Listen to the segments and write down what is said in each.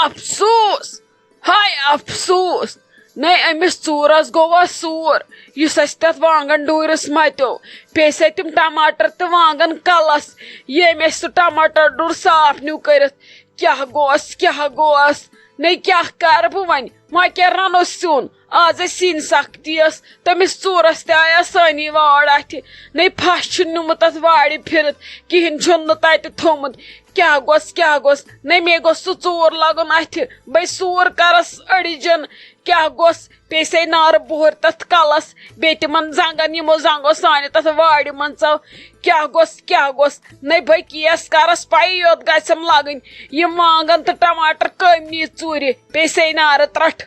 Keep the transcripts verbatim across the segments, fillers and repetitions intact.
افسوس، ہاے افسوس! نے أمِس ژوٗرس گوٚوا سوٗر، یُس اَسہِ تَتھ وانٛگن ڈوٗرِس مَتیو۔ پیٚیہِ سا تِم ٹماٹر تہٕ وانٛگن کلس، ییٚمۍ اَسہِ سُہ ٹماٹر ڈوٗر صاف نیوٗ کٔرِتھ۔ کیٛاہ گوس، کیٛاہ گوس؟ نے کیٛاہ کرٕ بہٕ وۄنۍ؟ وۄنۍ کیٛاہ رَنو سیُن؟ آز اَسہِ سِنۍ سختی ٲس، تٔمِس ژوٗرس تہِ آیا سٲنی واڑ اَتھِ۔ نے پھش چھُ نیوٗمُت تَتھ وارِ پھِرِتھ، کِہیٖنۍ چھُنہٕ تَتہِ تھوٚمُت۔ کیٛاہ گوٚژھ، کیٛاہ گوٚژھ؟ نہ مےٚ گوٚژھ سُہ ژوٗر لگُن اَتھِ، بے سوٗر کرس أڑِجن۔ کیٛاہ گوٚژھ؟ پیٚیہِ سے نارٕ بُہُر تَتھ کلس، بیٚیہِ تِمن زنٛگن، یِمو زنٛگو سانہِ تَتھ وارِ منٛز ژاو۔ کیٛاہ گوٚژھ، کیٛاہ گوٚژھ؟ نہ بے کیس کرس، پَیی یوت گژھٮ۪م لگٕنۍ۔ یِم وانٛگن تہٕ ٹماٹر کٔمۍ نی ژوٗرِ، پیٚیہِ سے نارٕ ترٹھ۔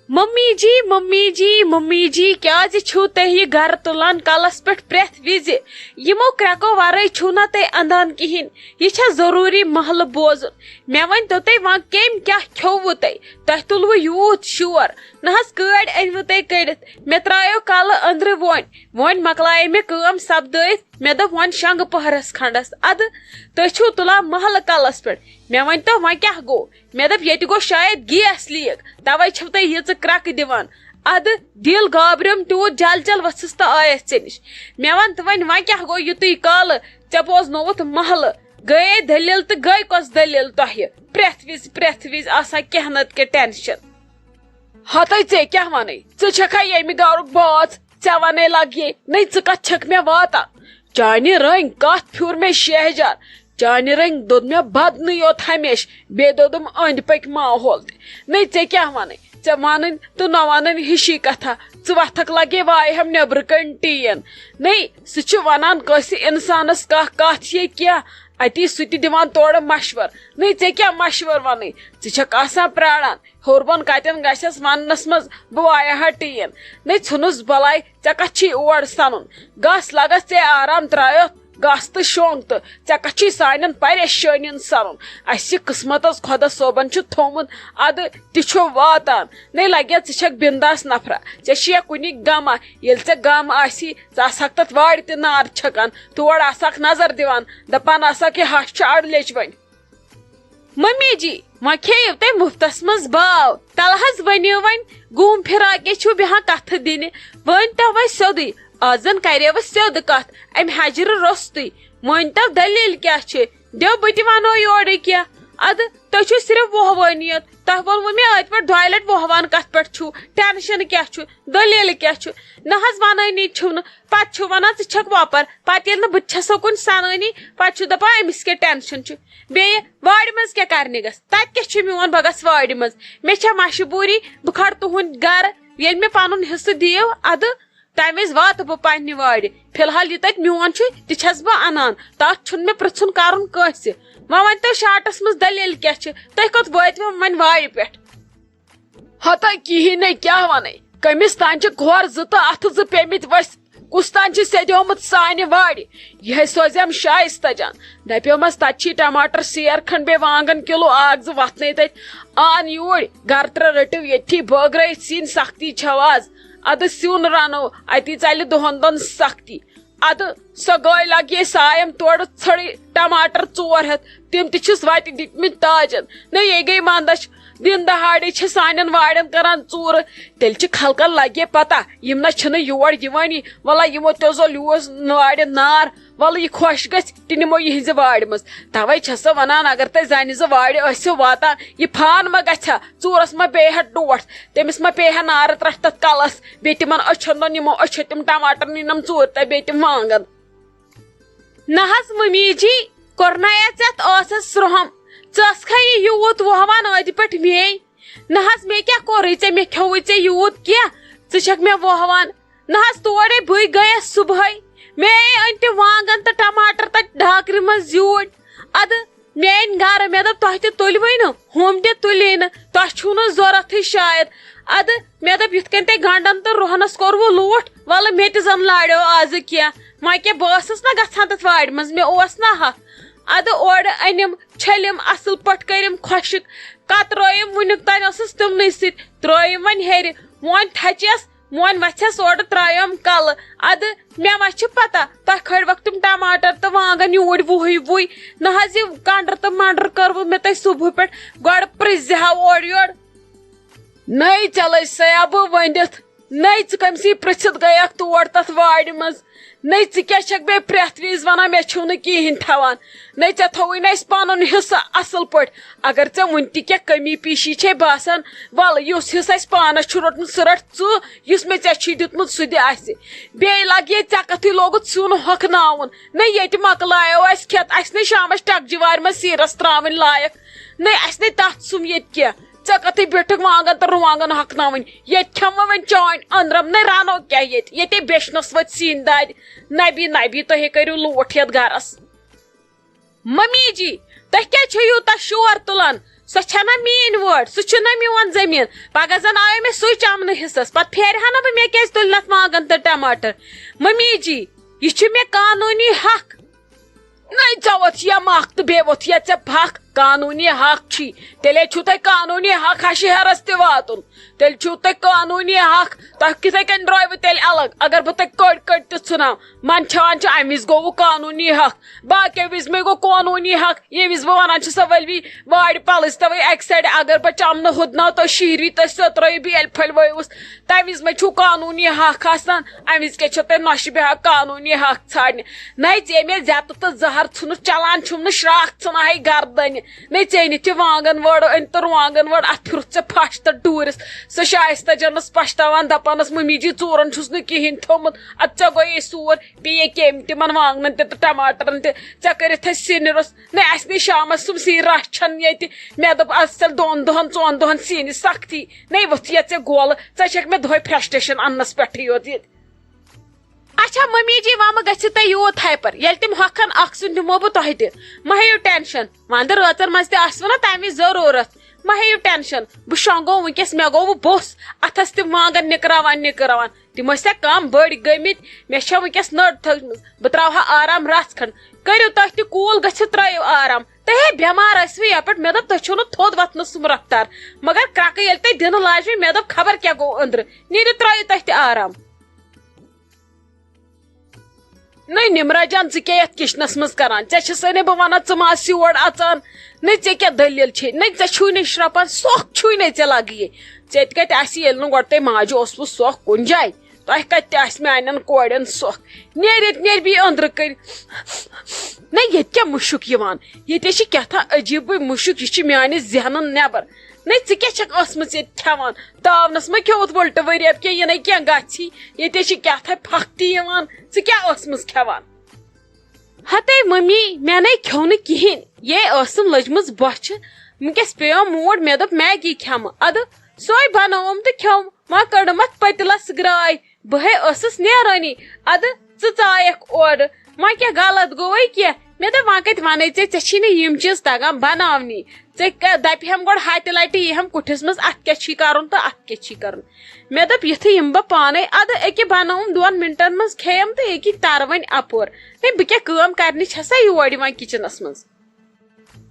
ممی جی، ممی جی، ممی جی، کیازِ چھِو تُہۍ یہِ گرٕ تُلان کلس پٮ۪ٹھ پرٛٮ۪تھ وِزِ؟ یِمو کرٛٮ۪کو ورٲے چھِو نہ تُہۍ اندان کِہیٖنۍ۔ یہِ چھا ضروٗری محلہٕ بوزُن؟ مےٚ ؤنۍ تو تُہۍ، وۄنۍ کٔمۍ کیٛاہ کھیوٚوُ تۄہہِ؟ تۄہہِ تُلوُ یوٗت شور؟ نہ حظ، کٲڑۍ أنوٕ تُہۍ کٔڑِتھ۔ مےٚ ترٛایو کلہٕ أنٛدرٕ وۄنۍ۔ وۄنۍ مۄکلایے مےٚ کٲم سپدٲیِتھ۔ مےٚ دوٚپ، وۄنۍ شنٛگہٕ پٔہرس کھنٛڈس۔ ادٕ تُہۍ چھِو تُلان محلہٕ کلس پٮ۪ٹھ۔ مےٚ ؤنۍ تو، وۄنۍ کیٛاہ گوٚو؟ مےٚ دوٚپ، ییٚتہِ گوٚو شاید گیس لیٖک، توے چھِو تُہۍ ییٖژٕ کرٛکہٕ دِوان۔ ادٕ دِل گابریوم تیوٗت جل جل ؤژھٕس تہٕ آیس ژےٚ نِش۔ مےٚ وَن تہٕ وۄنۍ، وۄنۍ کیٛاہ گوٚو یُتُے کالہٕ؟ ژےٚ بوزنووُتھ محلہٕ، گٔیے دٔلیٖل تہٕ گٔے کۄس دٔلیٖل تۄہہِ؟ پرٛٮ۪تھ وِزِ، پرٛٮ۪تھ وِزِ آسان کینٛہہ نتہٕ کینٛہہ ٹینشن۔ ہتے ژےٚ کیٛاہ وَنَے؟ ژٕ چھَکھا ییٚمہِ گرُک باز؟ ژےٚ وَنے لگہِ، نَے ژٕ کَتھ چھَکھ مےٚ واتان؟ چانہِ رٔنگۍ کَتھ پھیُر مےٚ شہجار۔ چانہِ رٔنگۍ دوٚد مےٚ بدنٕے یوت ہمیشہٕ، بیٚیہِ دوٚدُم أنٛدۍ پٔکۍ ماحول تہِ۔ نَے ژےٚ کیٛاہ وَنَے؟ ژےٚ وَنٕنۍ تہٕ نہ وَنٕنۍ ہِشی کَتھا۔ ژٕ وَتھکھ لگے وایہَم نیٚبرٕ کَنۍ ٹیٖن۔ نَے سُہ چھُ وَنان کٲنٛسہِ اِنسانَس کانٛہہ کَتھ چھے کینٛہہ، اَتی سُہ تہِ دِوان تورٕ مَشوَر۔ نَے ژےٚ کیٛاہ مَشوَر وَنٕنۍ؟ ژٕ چھَکھ آسان پرٛاران۔ ہیوٚر بۄن کَتٮ۪ن گژھٮ۪س وَننَس منٛز بہٕ وایہٕ ہا ٹیٖن۔ نَے ژھٕنُس بَلاے، ژےٚ کَتھ چھی اور سَنُن؟ گژھ لَگَس ژےٚ آرام ترٛایَتھ، گژھ تہٕ شۄنٛگ تہٕ ژےٚ کَتھ چھی سانٮ۪ن پریشٲنیَن سَنُن؟ اَسہِ قٕسمَتَس خۄدا صٲبَن چھُ تھوٚومُت، اَدٕ تہِ چھُ واتان۔ نَے لَگیا ژٕ چھَکھ بِنداس نفرا، ژےٚ چھُیا کُنہِ غما؟ ییٚلہِ ژےٚ غم آسی، ژٕ آسہٕ ہَکھ تَتھ وارِ تہِ نار چھَکان، تور آسہٕ ہَکھ نظر دِوان، دَپان آسہٕ ہَکھ، یہِ ہَش چھِ اَڑلیٚچوَنۍ۔ ممی جی، وۄنۍ کھیٚیِو تُہۍ مُفتس منٛز باو۔ تلہٕ حظ ؤنِو وۄنۍ، گوٗم پھِراکے چھِو بیٚہان کتھٕ دِنہِ۔ ؤنۍ تو وۄنۍ سیوٚدُے، آز زن کریوٕ سیوٚد کتھ امہِ ہجرٕ روٚستُے۔ ؤنۍ تو دٔلیٖل کیٛاہ چھِ؟ دِیو بہٕ تہِ ونو یورٕ کینٛہہ۔ ادٕ تُہۍ چھِو صرف وۄہوٲنی یوت۔ تۄہہِ ووٚنوٕ مےٚ ٲدۍ پٮ۪ٹھ دۄیہِ لٹہِ وۄہوان کتھ پٮ۪ٹھ چھُو، ٹینشن کیٛاہ چھُ؟ دٔلیٖل کیٛاہ چھُ؟ نہ حظ ونٲنی چھِو نہٕ۔ پتہٕ چھِو ونان، ژٕ چھکھ وۄپر۔ پتہٕ ییٚلہِ نہٕ بہٕ تہِ چھسو کُنہِ سنٲنی، پتہٕ چھِو دپان، أمِس کیٛاہ ٹینشن چھُ؟ بیٚیہِ وارِ منٛز کیٛاہ کرنہِ گژھ؟ تتہِ کیٛاہ چھُ میون، بہٕ گژھٕ وارِ منٛز؟ مےٚ چھےٚ مجبوٗری، بہٕ کھارٕ تُہُنٛد گرٕ۔ ییٚلہِ مےٚ پنُن حصہٕ دِیِو ادٕ، تمہِ وِزِ واتہٕ بہٕ پننہِ وارِ۔ فی الحال یہِ تتہِ میون چھُ، تہِ چھس بہٕ انان۔ تتھ چھُنہٕ مےٚ پرژھُن کرُن کٲنٛسہِ۔ وۄنۍ ؤنۍ تو شاٹس منٛز دٔلیٖل کیٛاہ چھِ؟ تُہۍ کوٚت وٲتۍ وۄنۍ وارِ پٮ۪ٹھ؟ ہتا کِہیٖنۍ نے، کیٛاہ وَنَے؟ کٔمِس تام چھِ کھۄر زٕ تہٕ اَتھٕ زٕ پیٚمٕتۍ ؤسۍ۔ کُس تام چھِ سیٚدیومُت سانہِ وارِ۔ یِہے سوزٮ۪م شایستہ جان۔ دَپیومَس، تَتہِ چھی ٹماٹر سیر کھنٛڈ، بیٚیہِ وانٛگن کِلوٗ اَکھ زٕ وَتھنَے تَتہِ۔ آن یوٗرۍ، گرٕ ترٛےٚ رٔٹِو ییٚتھی بٲگرٲیِتھ سِنۍ، سختی چھَو آز۔ اَدٕ سیُن رَنو، اَتی ژَلہِ دۄہَن دۄن سختی۔ ادٕ سۄ گٔے لگے سایم تورٕ ژھٔڑٕے ٹماٹر ژور ہتھ، تِم تہِ چھِس وتہِ دِتمٕتۍ تاجن۔ نہ یے گٔے ونٛدس دِن دہاڑے چھِ سانٮ۪ن وارٮ۪ن کران ژوٗرٕ، تیٚلہِ چھِ خلقن لگے پتہ، یِم نہ چھِنہٕ یور یِوٲنی۔ وَلہ یِمو تہِ زول یوٗز وارٮ۪ن نار، وَلہٕ یہِ خۄش گژھِ تہِ نِمو یِہنٛزِ وارِ منٛز۔ توے چھسو ونان، اگر تۄہہِ زنہِ زٕ وارِ ٲسِو واتان، یہِ فان ما گژھِ ہا؟ ژوٗرس ما پیٚیہِ ہا ٹوٹھ، تٔمِس ما پیٚیہِ ہا نارٕ ترٛٹھ تتھ کلس، بیٚیہِ تِمن أچھن دۄن یِمو أچھو تِم ٹماٹر نِنم ژوٗرِ تہٕ بیٚیہِ تِم وانٛگن۔ نہ حظ ممی جی، کوٚرنَے ژےٚ ٲسَس سرٛوہم، ژٕ ٲسکھا یہِ یوٗت وۄہوان ٲدِ پٮ۪ٹھ میے؟ نہ حظ، مےٚ کیٛاہ کوٚرُے ژےٚ، مےٚ کھیوٚوُے ژےٚ یوٗت کینٛہہ، ژٕ چھَکھ مےٚ وۄہوان۔ نہ حظ، تورے بٕے گٔیَس صُبحٲے، مےٚ أنۍ تِم وانٛگن تہٕ ٹماٹر تَتہِ ڈاکرِ منٛز زیوٗٹھۍ۔ اَدٕ مےٚ أنۍ گرٕ، مےٚ دوٚپ، "تۄہہِ تہِ تُلوٕے نہٕ، ہُم تہِ تُلے نہٕ، تۄہہِ چھُو نہٕ ضوٚرتھٕے شاید۔" اَدٕ مےٚ دوٚپ، "یِتھ کٔنۍ تۄہہِ گنڈن تہٕ رُہنس کوٚروٕ لوٗٹھ، وَلہٕ مےٚ تہِ زن لاریو آزٕ کینٛہہ، وۄنۍ کیٛاہ، بہٕ ٲسٕس نہ گژھان تَتھ وارِ منٛز، مےٚ اوس نہ حق۔" اَدٕ اورٕ أنِم، چھٔلِم اَصٕل پٲٹھۍ، کٔرِم خۄشٕک، کترٲیِم، وُنیُک تام ٲسٕس تِمنٕے سۭتۍ، ترٲیِم وۄنۍ ہیٚرِ، وۄنۍ تھچیس، وۄنۍ وژھٮ۪س اورٕ ترٛایوم کلہٕ۔ ادٕ مےٚ ما چھِ پتہ، تۄہہِ کھٲلۍ وقت تِم ٹماٹر تہٕ وانگن یوٗرۍ وُہٕے وُہٕے۔ نہ حظ، یہِ کنڈر تہٕ منڈر کٔروٕ مےٚ تۄہہِ صبحہٕ پٮ۪ٹھ۔ گۄڈٕ پرٛژھزِ ہا اورٕ یورٕ۔ نٔے ژےٚ لٔج سیا بہٕ ؤنِتھ۔ نٔے ژٕ کٔمۍ سٕے پرٛژھِتھ گٔیکھ تور تتھ وارِ منٛز؟ نٔے ژٕ کیٛاہ چھکھ بیٚیہِ پرٛٮ۪تھ وِزِ ونان، مےٚ چھِو نہٕ کِہیٖنۍ تھاوان؟ نٔے ژےٚ تھووُے نہٕ اَسہِ پنُن حصہٕ اصل پٲٹھۍ۔ اگر ژےٚ وُنہِ تہِ کینٛہہ کٔمی پیٖشی چھے باسان، ولہٕ یُس حصہٕ اَسہِ پانس چھُ روٚٹمُت، سُہ رٹھ ژٕ۔ یُس مےٚ ژےٚ چھُے دیُتمُت، سُہ دِ اَسہِ۔ بیٚیہِ لگہِ ییٚتہِ ژےٚ کتھٕے لوگُت سیُن ہۄکھناوُن۔ نٔے ییٚتہِ مۄکلایو اَسہِ کھٮ۪تھ، اَسہِ نٔے شامس ٹکجہِ وارِ منٛز سیٖرس ترٛاوٕنۍ لایق۔ نٔے اَسہِ نٔے تتھ سُم ییٚتہِ کینٛہہ۔ ژےٚ کتھٕے بیٹھکھ وانگن تہٕ رُوانگن ہۄکھناوٕنۍ۔ ییٚتہِ کھٮ۪مو وۄنۍ چانۍ أنٛدرم، نٔے رنو کیٛاہ ییٚتہِ؟ ییٚتے بیچھنس وٲتۍ سِنۍ دادِ۔ نبی، نبی، تُہے کٔرِو لوٗٹھ یتھ گرس۔ ممی جی، تُہۍ کیٛازِ چھِو یوٗتاہ شور تُلان؟ سۄ چھےٚ نا میٛٲنۍ وٲر، سُہ چھُ نا میون زٔمیٖن۔ پگاہ زن آیو مےٚ سُے چمنہٕ حصس، پتہٕ پھیرِ ہا نہٕ بہٕ، مےٚ کیٛازِ تُلۍ نتھ وانگن تہٕ ٹماٹر؟ ممی جی، یہِ چھُ مےٚ قانوٗنی حق۔ نَے ژےٚ ووٚتھ یا مَکھ تہٕ بیٚیہِ ووٚتھ یا ژےٚ پھکھ۔ قانوٗنی حق چھی۔ تیٚلے چھُو تۄہہِ قانوٗنی حق ہشہِ ہیرس تہِ واتُن۔ تیٚلہِ چھُو تۄہہِ قانوٗنی حق۔ تۄہہِ کِتھَے کٔنۍ درٛایوٕ تیٚلہِ الگ؟ اگر بہٕ تۄہہِ کٔڑۍ کٔڑۍ تہِ ژھٕنہٕ ہاو، منٛدچھان چھِ، اَمہِ وِزِ گوٚوٕ قانوٗنی حق۔ باقیو وِزِ مےٚ گوٚو قانوٗنی حق۔ ییٚمہِ وِزِ بہٕ وَنان چھُسو، ؤلوی وارِ پَلٕژ تَوَے اَکہِ سایڈٕ، اگر بہٕ چَمنہٕ ہُدناو، تُہۍ شِہروی، تُہۍ سۄترٲیِو، بیل پھٔلۍ وٲیوُس، تَمہِ وِزِ مےٚ چھُو قانوٗنی حق آسان۔ اَمہِ وِزِ کیٛاہ چھو تۄہہِ نۄشہِ بیٚہوان قانوٗنی حق ژھانٛڈنہِ؟ نَے ژےٚ مےٚ زیتہٕ تہٕ زہر ژھُنُتھ چَلان چھُم نہٕ شرٛاکھ ژھٕنہٕ ہَے گردَنہِ۔ نَے ژےٚ نِتھ یہِ وانٛگَن وٲر أنۍ تہٕ رُوانٛگَن وٲر، اَتھ پھِرُتھ ژےٚ پھَش تہٕ ڈوٗرِس۔ سُہ شایستہ جانَس پَشتاوان، دَپانَس، "مٔمی جی، ژوٗرَن چھُس نہٕ کِہیٖنۍ تھوٚمُت، اَدٕ ژےٚ گوٚیے سوٗر۔" بیٚیہِ ییٚکیٛاہ أمۍ تِمن وانٛگنن تہِ تہٕ ٹماٹرن تہِ۔ ژےٚ کٔرِتھ اَسہِ سِنہِ روٚس۔ نَے اَسہِ نَے شامس سُم سِنۍ رَژھ چھَنہٕ ییٚتہِ۔ مےٚ دوٚپ، از ژَلہِ دۄن دۄہن، ژۄن دۄہن سِنہِ سختی۔ نَے وۄتھ یا ژےٚ گولہٕ، ژےٚ چھَکھ مےٚ دۄہے فرسٹریشن اَننَس پٮ۪ٹھٕے یوت ییٚتہِ۔ اچھا ممی جی، وۄنۍ مہ گژھِ تۄہہِ یوٗت ہایپر۔ ییٚلہِ تِم ہۄکھن، اکھ سیُن دِمو بہٕ تۄہہِ تہِ۔ مہ ہیٚیِو ٹینشن۔ وۄنۍ دِ رٲژن منٛز تہِ آسوٕ نہ تَمہِ وِزِ ضروٗرت۔ مہ ہیٚیِو ٹینشن۔ بہٕ شۄنٛگو وٕنکیٚس، مےٚ گوٚو وۄنۍ بوٚس۔ اَتھس تِم وانٛگن نِکراوان نِکراوان۔ تِم ٲسۍ سا کم بٔڑۍ گٔمٕتۍ، مےٚ چھےٚ وٕنکیٚس نٔر تھٲومٕژ، بہٕ ترٛاوٕ ہا آرام رژھ کھنٛڈ۔ کٔرِو تُہۍ تہِ کوٗل، گٔژھِو ترٛٲیِو آرام۔ تُہۍ ہے بٮ۪مار ٲسوٕ یپٲرۍ، مےٚ دوٚپ تُہۍ چھُو نہٕ تھوٚد وۄتھنَس سُم رفتار، مگر کرٛکہٕ ییٚلہِ تُہۍ دِنہٕ لاجوٕ، مےٚ دوٚپ خبر کیٛاہ گوٚو أنٛدرٕ، نیٖرِو ترٛٲیِو تُہۍ تہِ آرام۔ نٔے نِمرا جان، ژٕ کیٛاہ یَتھ کِچنَس منٛز کران؟ ژےٚ چھِ سٲنۍ بہٕ وَنان، ژٕ ما آس یور اَژان؟ نٔے ژےٚ کیٛاہ دٔلیٖل چھے؟ نٔے ژےٚ چھُے نَے شرٛپان، سۄکھ چھُے نَے ژےٚ لگہٕ یہِ۔ ژےٚ تہِ کَتہِ آسہِ، ییٚلہِ نہٕ گۄڈٕ تۄہہِ ماجہِ اوسوٕ سۄکھ کُنہِ جایہِ؟ تۄہہِ کَتہِ تہِ آسہِ میٛانٮ۪ن کورٮ۪ن سۄکھ؟ نیٖرِتھ نیرِ بیٚیہِ أنٛدرٕ کَنۍ۔ نہ، ییٚتہِ کیٛاہ مُشُک یِوان؟ ییٚتہِ چھِ کیٛاہ تھام عجیٖبٕے مُشُک، یہِ چھِ میٛانہِ ذہنہٕ نٮ۪بر۔ نہ، ژٕ کیٛاہ چھَکھ ٲسمٕژ ییٚتہِ کھٮ۪وان؟ تاونَس ما کھیوٚوُتھ وٕلٹہٕ ؤرۍ یَتھ کینٛہہ؟ یہِ نَے کینٛہہ گژھی۔ ییٚتہِ چھِ کیٛاہ تھام پھَکھ تہِ یِوان۔ ژٕ کیٛاہ ٲسمٕژ کھٮ۪وان؟ ہتے مٔمی، مےٚ نَے کھیوٚو نہٕ کِہیٖنۍ۔ یے ٲسٕم لٔجمٕژ بۄچھِ۔ وٕنکیٚس پیٚیو موٗڈ، مےٚ دوٚپ میگی کھٮ۪مہٕ۔ اَدٕ سۄے بنٲوٕم تہٕ کھیوٚم۔ وۄنۍ کٔڑٕمَتھ پٔتلَس گرٛاے۔ بہٕ ہے ٲسٕس نیرٲنی، اَدٕ ژٕ ژایَکھ اورٕ۔ وۄنۍ کیٛاہ غلط گوٚوٕے کینٛہہ؟ مےٚ دوٚپ، وۄنۍ کَتہِ وَنَے ژےٚ، ژےٚ چھی نہٕ یِم چیٖز تَگان بَناونی۔ ژےٚ کَ-، دَپہِ ہَم گۄڈٕ ہَتہِ لَٹہِ، یی ہَم کُٹھِس منٛز، اَتھ کیٛاہ چھی کَرُن تہٕ اَتھ کیٛاہ چھی کَرُن۔ مےٚ دوٚپ، یِتھُے یِمہٕ بہٕ پانَے، اَدٕ أکہِ بَنٲوٕم دۄن مِنٹَن منٛز، کھیٚیَم تہٕ أکہِ تَرٕ وۄنۍ اَپور۔ ہے، بہٕ کیٛاہ کٲم کَرنہِ چھَسا یور یِوان کِچنَس منٛز؟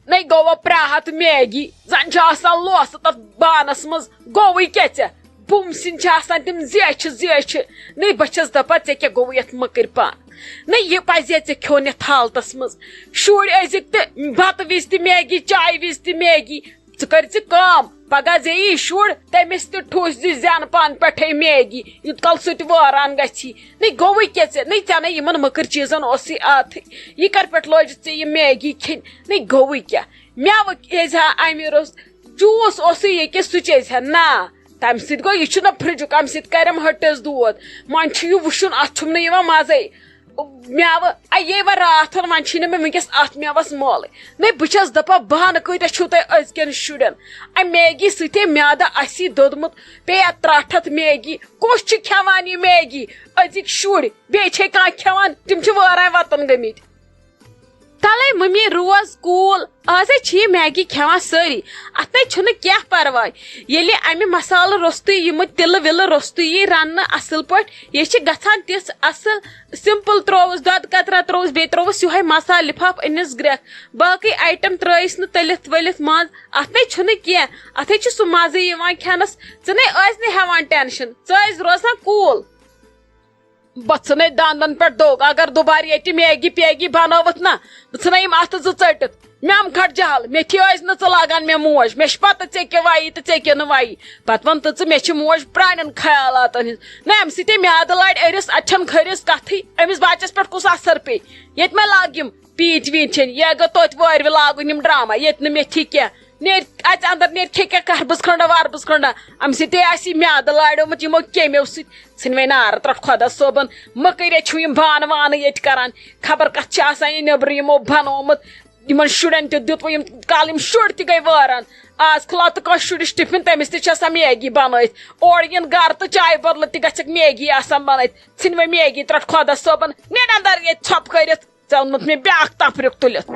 نَے گوٚوا پرٛاہَتھ میگی، زَن چھِ آسان لوسہٕ تَتھ بانَس منٛز۔ گوٚوٕے کیٛاہ ژےٚ؟ بُم سِنۍ چھِ آسان تِم زیچھِ زیچھِ۔ نَے بہٕ چھَس دَپان، ژےٚ کیٛاہ گوٚوُے یَتھ مٔکٕرۍ پان؟ نَے یہِ پَزِ ژےٚ کھیوٚن یَتھ حالتَس منٛز۔ شُرۍ أزِکۍ تہِ بَتہٕ وِزِ تہِ میگی، چایہِ وِزِ تہِ میگی۔ ژٕ کٔرۍ زِ کٲم، پگاہ زِ یی شُر، تٔمِس تہِ ٹھوٗسۍ زِ زٮ۪نہٕ پان پٮ۪ٹھَے میگی، یوٗت کال سُہ تہِ وٲران گژھی۔ نَے گوٚوُے کیٛاہ ژےٚ؟ نَے ژےٚ نَے یِمَن مٔکٕرۍ چیٖزَن اوسُے عادتھٕے۔ یہِ کَر پٮ۪ٹھ لٲجِتھ ژےٚ یہِ میگی کھیٚنۍ؟ نَے گوٚوُے کیٛاہ؟ مٮ۪وٕ کیٛازِ ہا اَمہِ روٚس؟ جوٗس اوسُے ییٚکیٛاہ، سُہ چیٚزِ ہا؟ نہ، تَمہِ سۭتۍ گوٚو، یہِ چھُنہ فرٛجُک، اَمہِ سۭتۍ کَرٮ۪م ۂٹِس دود۔ وۄنۍ چھُ یہِ وٕچھُن، اَتھ چھُم نہٕ یِوان مَزَے۔ مٮ۪وٕ، اَ، یے وۄنۍ راتھ ہن، وۄنۍ چھی نہٕ مےٚ وٕنکیٚس اَتھ مٮ۪وَس مولٕے۔ نَے بہٕ چھَس دَپان، بہانہٕ کۭتیٛاہ چھُو تۄہہِ أزکٮ۪ن شُرٮ۪ن؟ اَمہِ میگی سۭتۍ ہے میادٕ اَسی دوٚدمُت، پیٚیہِ اَتھ ترٛٹھ ہَتھ میگی۔ کُس چھُ کھٮ۪وان یہِ میگی؟ أزِکۍ شُرۍ، بیٚیہِ چھے کانٛہہ کھٮ۪وان؟ تِم چھِ وٲران وَتَن گٔمٕتۍ۔ تَلَے مٔمی روز cool، آزَے چھِ یہِ میگی کھٮ۪وان سٲری، اَتھ نَے چھُنہٕ کینٛہہ پَرواے۔ ییٚلہِ اَمہِ مسالہٕ روٚستُے، یِمہٕ تِلہٕ وِلہٕ روٚستُے یی رَننہٕ اَصٕل پٲٹھۍ، یہِ چھِ گژھان تِژھ اَصٕل۔ Simple ترٛووُس، دۄدٕ قطرہ ترٛووُس، بیٚیہِ ترٛووُس یِہوٚے مسالہٕ لِفاف أنِس گرٛٮ۪کھ، باقٕے item ترٛٲیِس نہٕ تٔلِتھ ؤلِتھ منٛز۔ اَتھ نَے چھُنہٕ کینٛہہ، اَتھَے چھُ سُہ مَزٕ یِوان کھٮ۪نَس۔ ژٕ نَے ٲسۍ نہٕ ہٮ۪وان tension، ژٕ ٲسۍ روزان cool۔ بہٕ ژھٕنے دندن پٮ۪ٹھ دۄگ، اگر دُبارٕ ییٚتہِ میگی پیگی بنٲوٕتھ نا، بہٕ ژھٕنے یِم اتھٕ زٕ ژٔٹِتھ۔ مےٚ امہٕ کھٹ جہل، مےٚ تھی ٲسۍ نہٕ ژٕ لاگان مےٚ موج، مےٚ چھِ پتہ ژےٚ کیٛاہ وَیی تہٕ ژےٚ کیٛاہ نہٕ وَیی۔ پتہٕ وَن تہٕ ژٕ، مےٚ چھِ موج پرٛانٮ۪ن خیالاتن ہٕنٛز۔ نہ، امہِ سۭتۍ ہے میادٕ لارِ أرِس، اتہِ چھَنہٕ کھٔرِس کتھٕے، أمِس بچس پٮ۪ٹھ کُس اثر پیٚیہِ؟ ییٚتہِ ما لاگہٕ یِم پیٖنتۍ ویٖنتۍ چھٔنۍ، یہِ گٔے توتہِ وارِ وِ لاگُن یِم ڈرامہ، ییٚتہِ نہٕ مےٚ تھی کینٛہہ۔ نیرِ اَژِ اَندر، نیرِ کھیٚکیٛاہ کَربٕز کھنٛڈا وَربٕز کھنٛڈا۔ اَمہِ سۭتۍ ہے آسہِ یہِ میٛادٕ لاریومُت یِمو کیٚمیو سۭتۍ۔ ژھٕنۍ وۄنۍ نار ترٛٹھ خۄدا صٲبَن۔ مٔکٕرۍ ہے چھُ یِم بانہٕ وانہٕ ییٚتہِ کَران۔ خبر کَتھ چھِ آسان یہِ نیٚبرٕ یِمو بَنومُت۔ یِمَن شُرٮ۪ن تہِ دیُت وۄنۍ یِم کالہٕ یِم شُرۍ تہِ گٔے وٲران۔ آز کھُلاو تہٕ کانٛہہ شُرِس ٹِفِن، تٔمِس تہِ چھِ آسان میگی بَنٲیِتھ۔ اورٕ یِن گَرٕ تہٕ چایہِ بدلہٕ تہِ گژھٮ۪کھ میگی آسان بَنٲیِتھ۔ ژھٕنۍ وۄنۍ میگی ترٛٹھ خۄدا صٲبَن۔ نیرِ اَندَر ییٚتہِ ژھۄپہٕ کٔرِتھ۔ ژےٚ اوٚنمُت مےٚ بیٛاکھ تفریٖق تُلِتھ۔